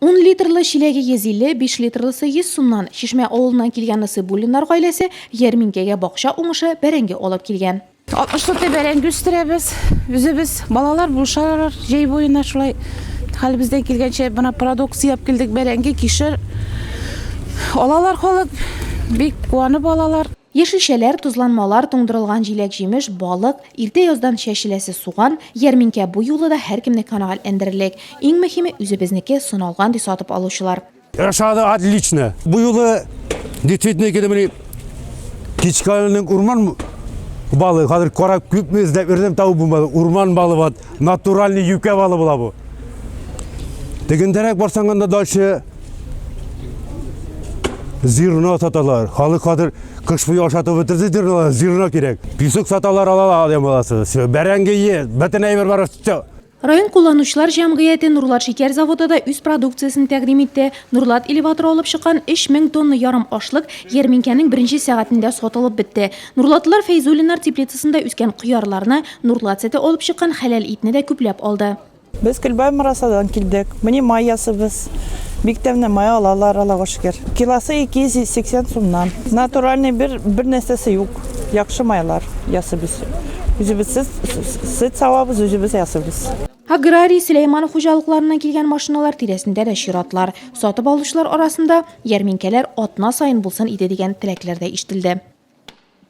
Ун литрлы чиләге 150, биш литрлысы 100 сумнан. Чишмә авылыннан килгән Насыйбуллиннар гаиләсе ярминкәгә бакча уңышы, бәрәңге алып килгән. 60 сотый бәрәңге үстерәбез үзебез. Балалар булышалар җәй буена шулай хәлебездән килгәнчә. Менә продукция алып килдек, бәрәңге, кишер. Алалар халык, бик куанып алалар. Яшелчәләр, тозланмалар, туңдырылган җиләк-җимеш, балык, иртә яздан чәчеләсе суган, ярминкә бу юлы да һәркемне канәгатьләндерерлек. Иң мөһиме, үзебезнеке, сыналган, ди сатып алучылар. Ошады отлично. Бу юлы действительно килде менә Кичкаленең урман балы, хәзер карап күпме эзләп йөрдем, табып булмады. Урман балы вот, натуральный юкә балы була бу. Тегендәрәк барсаң анда дальше зерно саталар. Халык хәзер кыш буе ашатып бетерде зерно, зерно кирәк. Песок саталар, алала адәм баласы. Все, бәрәңге е, бөтен әйбер бар, все. Район кулланучылар җәмгыяте Нурлат шикәр заводы да үз продукциясен тәкъдим итте. Нурлат элеваторы алып чыккан 3000 тонна ярым ашлык ярминкәнең беренче сәгатендә сатылып бетте. Нурлатлылар Фәйзуллиннар теплицасында үскән кыярларны, Нурлат сөте алып чыккан хәләл итне дә күпләп алды. Без Көлбай Морасадан килдек. Менә май ясыйбыз. Бик тәмле май алалар, Аллага шөкер. Килосы 280 сумнан. Натуральный бер бер нәрсәсе юк. Яхшы майлар ясыйбыз. Үзебез сөт савабыз, үзебез ясыйбыз. Аграрий, Сөләйманов хуҗалыкларыннан килгән машиналар тирәсендә дә чиратлар. Сатып алучылар арасында ярминкәләр атна саен булсын иде дигән теләкләр дә ишетелде.